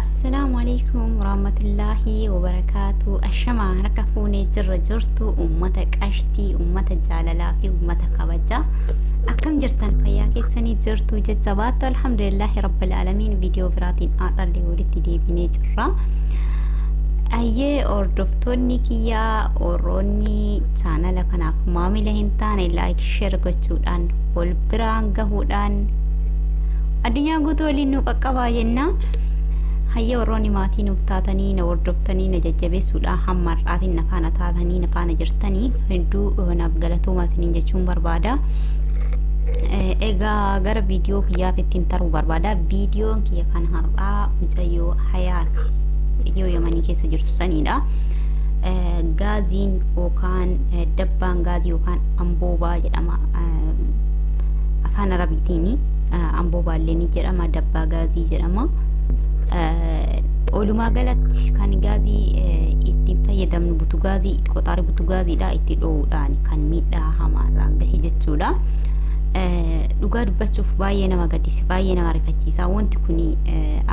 Assalaamu alaikum warahmatullaahi wabarakaatu. Ashama harka fuunee jirra jirtu uummata qashtii, uummata jaalalaa fi uummata kabajaa. Akkam jirtan fayyaa keessanii jirtu jajjabaattu alhamdulillaahi rabbil aalamiin viidiyoo biraatiin har'allee walitti deebinee jirra. Ayyee hordoftoonni kiyyaa warroonni chaanala kanaaf maamila hin taane like share gochuudhaan wal biraan gahuudhaan addunyaa guutuu waliin nu qaqqabaa jenna. Hayyee warroonni maatii nuuf taatanii na hordoftanii na jajjabeessuudhaan hamma har'aatiin na faana taatanii na faana jirtanii hedduu naaf galatoomaa isiniin jechuun barbaada. Egaa gara viidiyoo kiyyaatti ittiin taruu barbaada. Viidiyoon kiyya kan har'aa mucayyoo Hayaati yoo Yamanii keessa jirtu saniidha. Gaaziin yookaan dabbaan gaazii yookaan amboobaa jedhama afaan Arabiitiin amboobaa illee ni jedhama dabbaa gaazii jedhama. Walumaa galatti kan gaazii ittiin fayyadamnu butugaazii qoxaarii butugaaziidha itti dho'uudhaan kan miidhaa hamaa irraan gahe jechuudha. Dhugaa dubbachuuf baay'ee nama gaddisiisa baay'ee nama rifachiisa wanti kun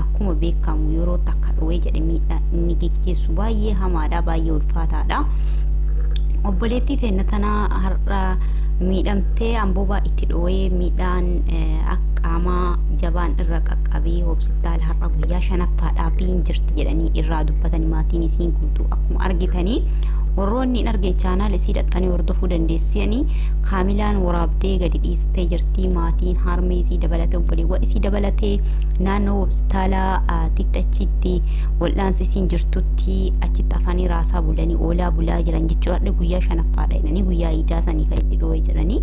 akkuma beekamu yeroo takka dho'ee jedhe miidhaa inni geggeessu baay'ee hamaadha baay'ee ulfaataadha. Obboleettii teenna tana har'a miidhamtee amboobaa itti dho'ee miidhaan qaamaa jabaan irra qaqqabee hospitaala har'a guyyaa shanaffaadhaaf hin jirti jedhanii irraa dubbatanii maatiin isiin guutuu akkuma argitanii warroonni hin argine chaanaal isii dhaqxanii hordofuu dandeessanii kaamilaan waraabdee gadi dhiistee jirti maatiin harmee isii dabalatee obboleewwan isii dabalatee naannoo hospitaalaa achitti wal'aansa isiin jirtutti achitti afanii raasaa bulanii oolaa bulaa jiran jechuudha guyyaa shanaffaadha jedhanii guyyaa iidaa sanii kan itti dho'ee jedhanii.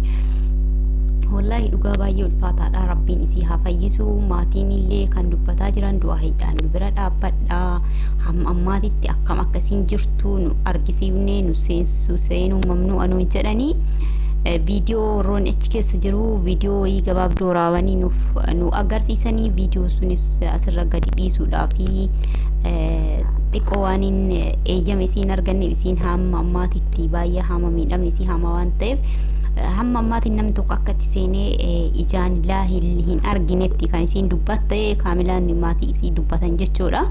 Wallaahi dhugaa baay'ee ulfaataadha. Rabbiin isii haa fayyisu. Maatiin illee kan dubbataa jiran du'a hidhaan nu bira dhaabbadha. Hamma ammaatitti akkam akkasiin jirtu nu argisiifne nu seensu seenuu mamnuu anuun jedhanii viidiyoo warroonni achi keessa jiru viidiyoo wayii gabaabduu waraabanii nuuf nu agarsiisanii viidiyoo sunis asirra gadi dhiisuudhaa fi xiqqoo waan hin eeyyame isiin arganneef isiin hamma ammaatitti baay'ee hama miidhamni isii hama waan ta'eef hamma ammaatiin namni tokko akka itti seenee ijaan ilaa hin arginetti kan isiin dubbatte kaamilaan maatii isii dubbatan jechuudha.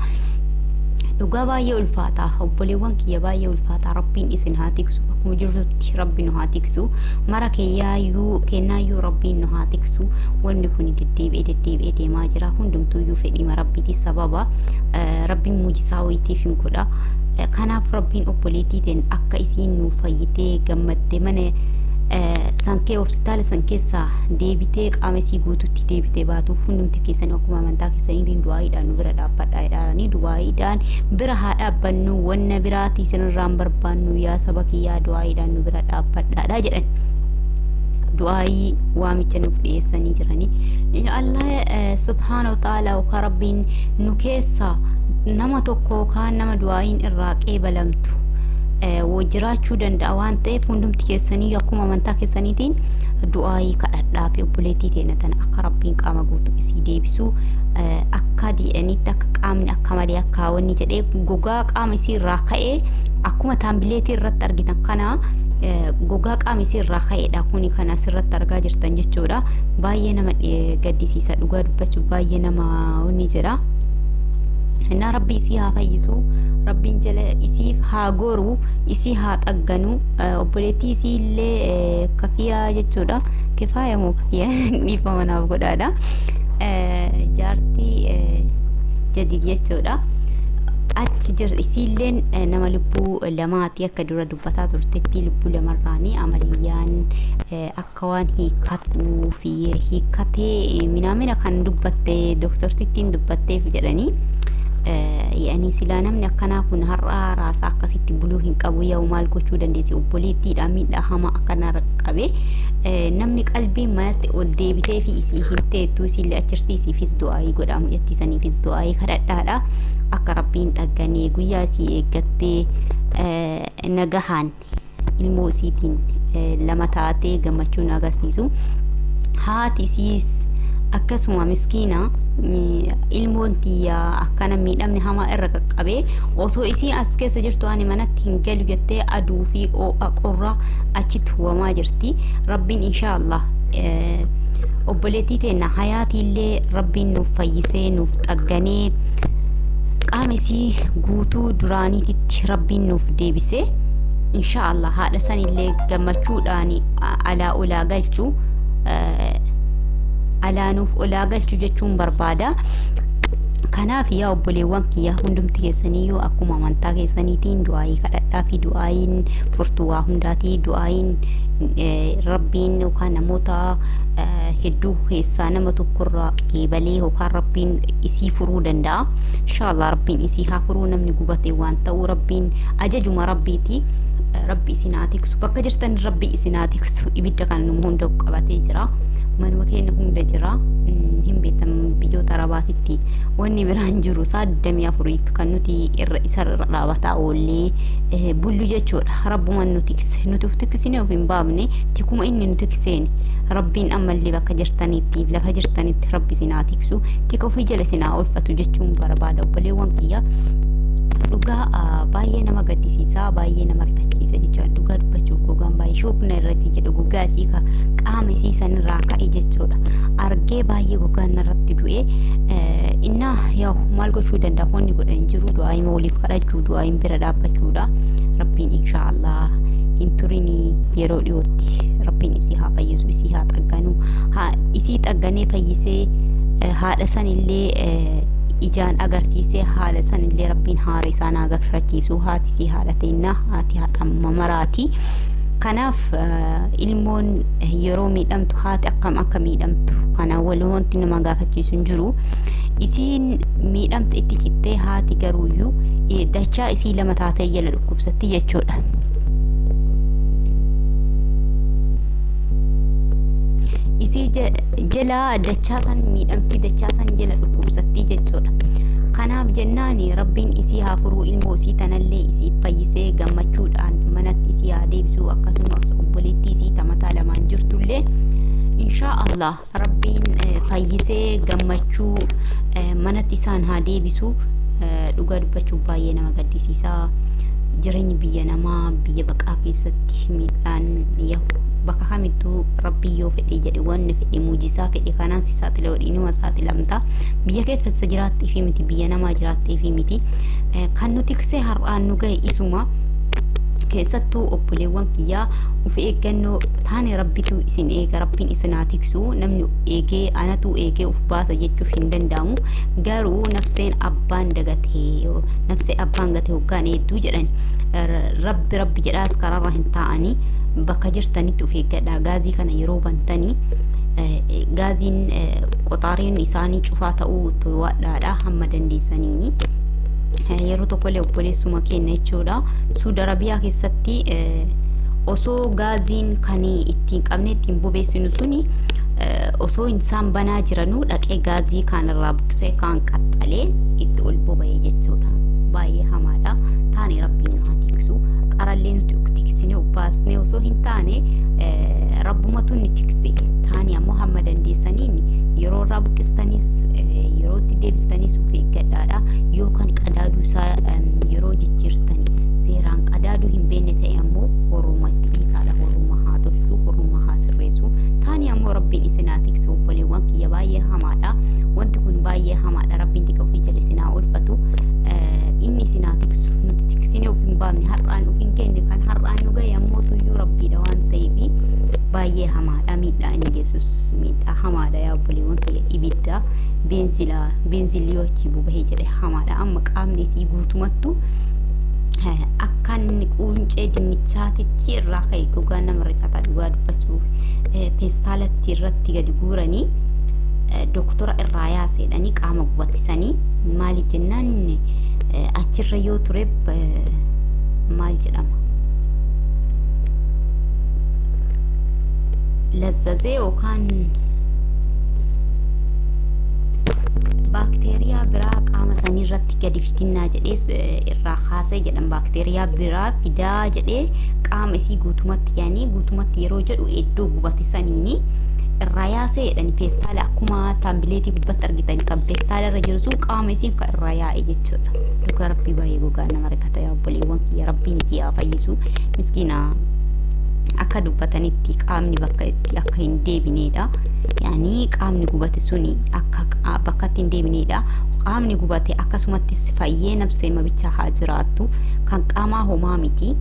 Dhugaa baay'ee ulfaata obboleewwan kiyya baay'ee ulfaata rabbiin isin haa tiksu akkuma jirtutti rabbi nu haa tiksu mara keeyyaayyuu kennaayyuu rabbiin nu haa tiksu wanni kun deddeebi'ee deddeebi'ee deemaa jira hundumtuuyyuu fedhii rabbiiti sababa rabbiin muujisaa wayitiif hin godha kanaaf rabbiin obboleettii teen akka isiin nuuf fayyitee gammaddee mana sankee hospitaala san keessaa deebitee qaama isii guututti deebitee baatuuf hundumti keessan akkuma amantaa keessaniitiin du'aayiidhaan nu bira dhaabbadhaa jedhaanii du'aayiidhaan bira haa dhaabbannu wanna biraatii isinirraan barbaannu yaa saba kiyyaa du'aayiidhaan nu bira dhaabbadhaadha jedhan. Du'aayii waamicha nuuf dhiyeessanii jiranii. Allah subhaana wa ta'ala yookaan rabbiin nu keessa nama tokko yookaan nama du'aayiin irraa qeebalamtu jiraachuu danda'a waan ta'eef hundumti keessanii akkuma amantaa keessaniitiin du'aayii kadhadhaa fi obboleettii teenya tana akka rabbiin qaama guutuu isii deebisu akka jedhanitti akka qaamni akka malee akka wanni jedhee gogaa qaama isii irraa ka'ee akkuma taambileetii irratti argitan kana gogaa qaama isii irraa ka'eedha kuni kan asirratti argaa jirtan jechuudha baay'ee nama gaddisiisa dhugaa dubbachuuf baay'ee nama wanni jedha. Innaa rabbi isii haa fayyisu rabbiin jala isiif haa goru isii haa xagganu obboleettii isii illee kafiyaa jechuudha kifaaya moo kafiyaa dhiifama naaf godhaadha jaartii jadid jechuudha achi jir isiilleen nama lubbuu lamaati akka dura dubbataa turtetti lubbuu lamarraanii amaliyyaan akka waan hiikkatuu fi hiikkatee minaamina kan dubbatte dooktortittiin dubbatteef jedhanii. Yaani silaa namni akkanaa kun har'a raasaa akkasitti buluu hin qabu yaa'u maal gochuu dandeessi obboleettiidha miidhaa hamaa akkanaa qabe namni qalbiin manatti ol deebitee fi isii hin teettu isiillee achirti isiifis du'aayii godhaa mucattii saniifis du'aayii kadhadhaadha akka rabbiin xagganee guyyaa isii eeggattee nagahaan ilmoo isiitiin lama taatee gammachuu nu agarsiisu haati isiis akkasuma miskiina ilmoon tiyyaa akkana miidhamni hamaa irra qaqqabee osoo isii as keessa jirtu ani manatti hin galu jettee aduu fi ho'a qorra achitti hubamaa jirti rabbiin inshaallah obboleettii teenna hayaatiillee rabbiin nuuf fayyisee nuuf xagganee Qaama isii guutuu duraaniititti rabbiin nuuf deebise. Insha Allah haadha sanillee gammachuudhaan alaa olaa galchu, alaa nuuf olaa galchu jechuun barbaada. Kanaaf yaa obboleewwan kiyya, hundumti keessaniyyuu akkuma amantaa keessaniitiin du'aayii kadhadhaa fi du'aayiin furtuu waa hundaatii. Du'aayiin rabbiin yookaan namoota hedduu keessaa nama tokkorraa qeebalee yookaan rabbiin isii furuu danda'a. Inshaallah rabbiin isii haa furuu. Namni gubate waan ta'uu rabbiin ajajuma rabbiiti. Rabbi isin haa tiksu, bakka jirtan rabbi isin haa tiksu. Ibidda kana numa hunda qabatee jira, manuma keenya hunda jira. Hin beektan, biyyoota arabaatitti wanni biraan jiru isaa 24 kan nuti irra isarra dhaabataa oollee bullu jechuudha. Rabbumaan nu tikse, nuti of tiksine of hin baafne, tikuma inni nu tikseen. Rabbiin ammallee bakka jirtanitti, lafa jirtanitti rabbi isin haa tiksu, tika ofii jala isin haa oolfatu jechuun barbaada, obboleewwan kiyya. Dhugaa baay'ee nama gaddisiisaa, baay'ee nama rifachiisa jechuudha. Dhugaa dubbachuuf gogaan baay'ee shookna irratti jedhu, gogaa isii qaama isii sanirraa ka'e jechuudha. Argee baay'ee gogaan irratti du'e. Innaa yaa maal gochuu danda'a? Wanni godhan jiru du'aa waliif kadhachuu, du'aa bira dhaabbachuudha. Rabbiin inshaallah hin turinii, yeroo dhiyootti rabbiin isii haa fayyisu, isii haa xagganu, isii xagganee fayyisee haadha sanillee ijaan agarsiisee, haala sanillee rabbiin haara isaan haa agarsiisu. Haati isii haadha teennaa, haati haadha mamaraati. Kanaaf ilmoon yeroo miidhamtu haati akkam akka miidhamtu kana wal wanti nama gaafachiisu hin jiru. Isiin miidhamte itti cittee, haati garuuyyuu dachaa isii lama taatee jala dhukkubsatti jechuudha. Isii jala dachaa san miidhamti, dachaa san jala dhukkubsatti jechuudha. Kanaaf jennaan rabbiin isii haa furuu, ilmoo isii tanallee isii fayyisee gammachuudhaan manatti isii haa deebisuu, akkasumas obboleettii isii tamataa lamaan jirtullee inshaa Allah rabbiin fayyisee gammachuu manatti isaan haa deebisu. Dhugaa dubbachuuf baay'ee nama gaddisiisaa. Jireenyi biyya namaa, biyya baqaa keessatti miidhaan bakka kamittuu rabbii yoo fedhe jedhe, wanni fedhe muujisaa fedhe kanaan si saaxila, inuma saaxilamta. Biyya keessa jiraattee fi miti, biyya namaa jiraattee fi miti, kan nuti tiksee har'aan nu gahe isuma. Keessattuu obboleewwan kiyyaa, of eeggannoo taane rabbitu isin eega, rabbiin isin haa tiksu. Namni eegee anatu eegee of baasa jechuuf hin danda'amu, garuu nafseen abbaan dagatee, nafsee abbaan gate hoggaan hedduu jedhan. Rabbi rabbi jedhaas karaarra hin taa'anii, bakka jirtanitti of eeggadhaa. Gaazii kana yeroo bantanii gaaziin qoxaariin isaanii cufaa ta'uu to'adhaadha hamma dandeessaniini. Yeroo tokkollee obboleessuma keenya jechuudha, Suudi Arabiyaa keessatti osoo gaaziin kan ittiin qabne ittiin bobeessinu suni osoo isaan banaa jiranuu dhaqee gaazii kaan irraa buqsee kaan qaxxalee itti ol boba'e jechuudha. Baay'ee hamaadha. Taane rabbiin haa tiksu. Qarallee nuti tiksine baasnee osoo hin taane rabbumatu ni tikse. Taane ammoo hamma dandeessaniin yeroo irraa buqqistanis yeroo itti deebistanis of eeggadhaadha. Yookaan qadaaduu isaa yeroo jijjiirtani seeraan qadaaduu hin beekne ta'e ammoo horuma itti dhiisaadha. Horuma haa tolchu, horuma haa sirreessu. Taane ammoo rabbiin isin haa tiksu, obboleewwan kiyya. Baay'ee hamaadha. Wanti kun baay'ee hamaadha. Rabbiin tika ofii jala isin haa oolfatu. Inni isin haa tiksu. Nuti tiksinee of hin baafne, har'aan of hin kenne, kan har'aan nu gahe ammoo tuyyuu rabbiidha waan ta'eef baay'ee hamaadha. Miidhaa inni geessus miidhaa hamaadha yaa obboleewwan kiyya. Ibidda beenzila, beenzilli yoo achii bobahee jedhe hamaadha. Amma qaamni isii guutumattu akka inni quuncee dinnichaatitti irraa ka'e gogaan nama rifata. Dhugaa dubbachuuf peestaalatti irratti gadi guuranii doktora irraa yaaseedhanii qaama gubatisanii. Maaliif jennaan achirra yoo ture maal jedhama, lazzazee yookaan baakteeriyaa biraa qaama sanii irratti gadi fidinnaa jedhee irraa kaasee jedhan, baakteeriyaa biraa fidaa jedhee qaama isii guutumatti, yaanii guutumatti yeroo jedhu iddoo gubate saniini irraa yaasee jedhani. Peestaala akkuma taambileetii gubbatti argitan kan peestaala irra jiru sun qaama isii kan irraa yaa'e jechuudha. Dhugaa rabbii baay'ee gogaa nama rifata yaa obboleewwan kiyya. Rabbiin isii haa fayyisu, miskiina. Akka dubbatanitti qaamni bakka itti akka hin deebineedha. Yaanii qaamni gubate suni akka bakka itti hin deebineedha. Qaamni gubate akkasumattis fayyee nafsee mabicha haa jiraattu. Kan qaamaa homaa miti,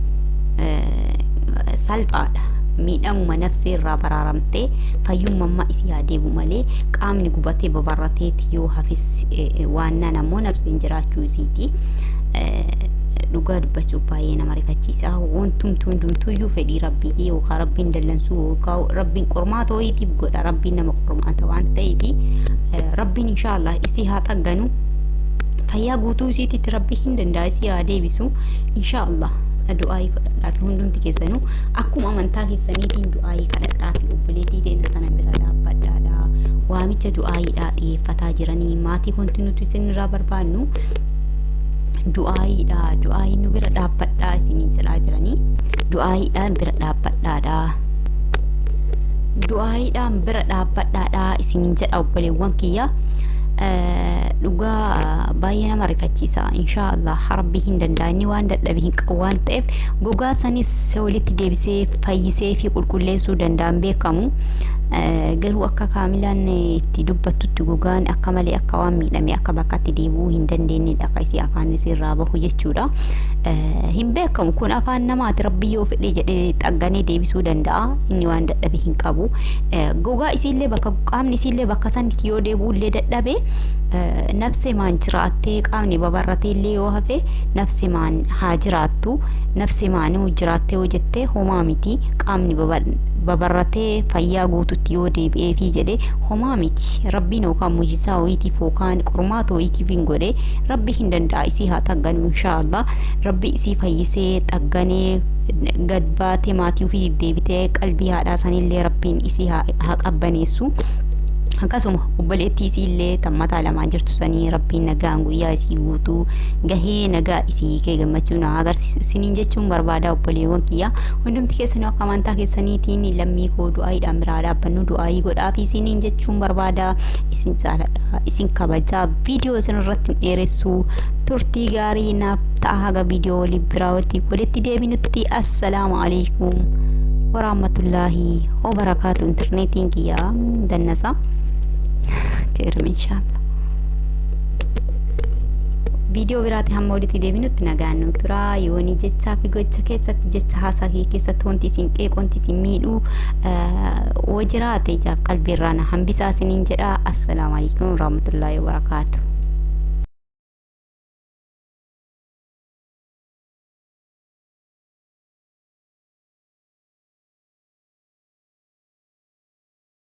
salphaadha. Miidhamuma nafsee irraa baraaramtee fayyummaa isii haa deebu malee qaamni gubatee babarrateeti yoo hafis waan nan ammoo nafseen jiraachuu isiiti. Dhugaa dubbachuuf baay'ee nama rifachiisa. Wantumtuu hundumtuuyyuu fedhii rabbiiti yookaan rabbiin dallansuu yookaan rabbiin qormaata wayiitiif godha. Rabbiin nama qormaata waan ta'eef rabbiin inshaallah isii haa xagganu. Fayyaa guutuu isiititti rabbi hin danda'a, isii haa deebisu inshaallah. Du'aayii kadhadhaafi hundumti keessanuu akkuma amantaa keessaniitiin du'aayii kadhadhaafi obboleettii teenya tana bira dhaabbadhaadha. Waamicha du'aayiidhaa dhiyeeffataa jiranii maatii wanti nuti isinirraa barbaannu du'aayiidha. Du'aayii nu bira dhaabbadhaa isiniin jedhaa jiranii, du'aayiidhaan bira dhaabbadhaadha. Du'aayiidhaan bira dhaabbadhaadha isiniin jedha obboleewwan kiyya. Dhugaa baay'ee nama rifachiisa. Inshaallah rabbi hin danda'a, inni waan dadhabe hin qabu waan ta'eef gogaa sanis walitti deebisee fayyisee fi qulqulleessuu danda'an beekamu. Garuu akka kaamilaan itti dubbattutti gogaan akka malee akka waan miidhame akka bakkatti deebi'uu hin dandeenyedha akka isii afaan irraa bahu jechuudha. Hin beekamu, kun afaan namaati. Rabbi yoo fedhe jedhee xagganee deebisuu danda'a, inni waan dadhabe hin qabu. Gogaa isiillee bakka qaamni isiillee bakka sanitti yoo deebi'ullee dadhabe nafse maan jiraattee, qaamni babarratee illee yoo hafe nafse maan haa jiraattu. Nafse maanuu jiraattee yoo jettee homaa miti. Qaamni babarratee fayyaa guututti yoo deebi'eefii jedhe homaa miti. Rabbiin yookaan mujisaa wayiitiif yookaan qormaata wayiitiif hin godhe. Rabbi hin danda'a, isii haa xagganu inshaallah. Rabbi isii fayyisee xagganee gad baatee maatii ofii deddeebitee qalbii haadhaa sanillee rabbiin isii haa qabbaneessu. Akkasuma obboleettii isiillee tan mataa lamaan jirtu sanii rabbiin nagaan guyyaa isii guutuu gahee nagaa isii kee gammachuu na agarsiisu isiniin jechuun barbaada. Obboleewwan kiyya hundumti keessanii akka amantaa keessaniitiin lammii koo du'aayiidhaan biraa dhaabbannu, du'aayii godhaafi isiniin jechuun barbaada. Isin jaaladha, isin kabajaa. Viidiyoo isin irratti hin dheeressu. Turtii gaarii naaf ta'a. Haga viidiyoo walii biraa walitti deebinutti assalaamu alaikum warahmatullaahi wabarakaatu. Intarneetiin kiyyaa dannasa keermi inshaallah. Viidiyoo biraatti hamma walitti deebinutti nagaan nu tura. Yoonii jechaa fi gocha keessatti, jecha haasaa kee keessatti wanti isin qeequ, wanti isin miidhuu woo jiraate ijaaf qalbii irraa na hambisaa isiniin jedha. Assalaamu alaikum warahmatullaahi wabarakaatu.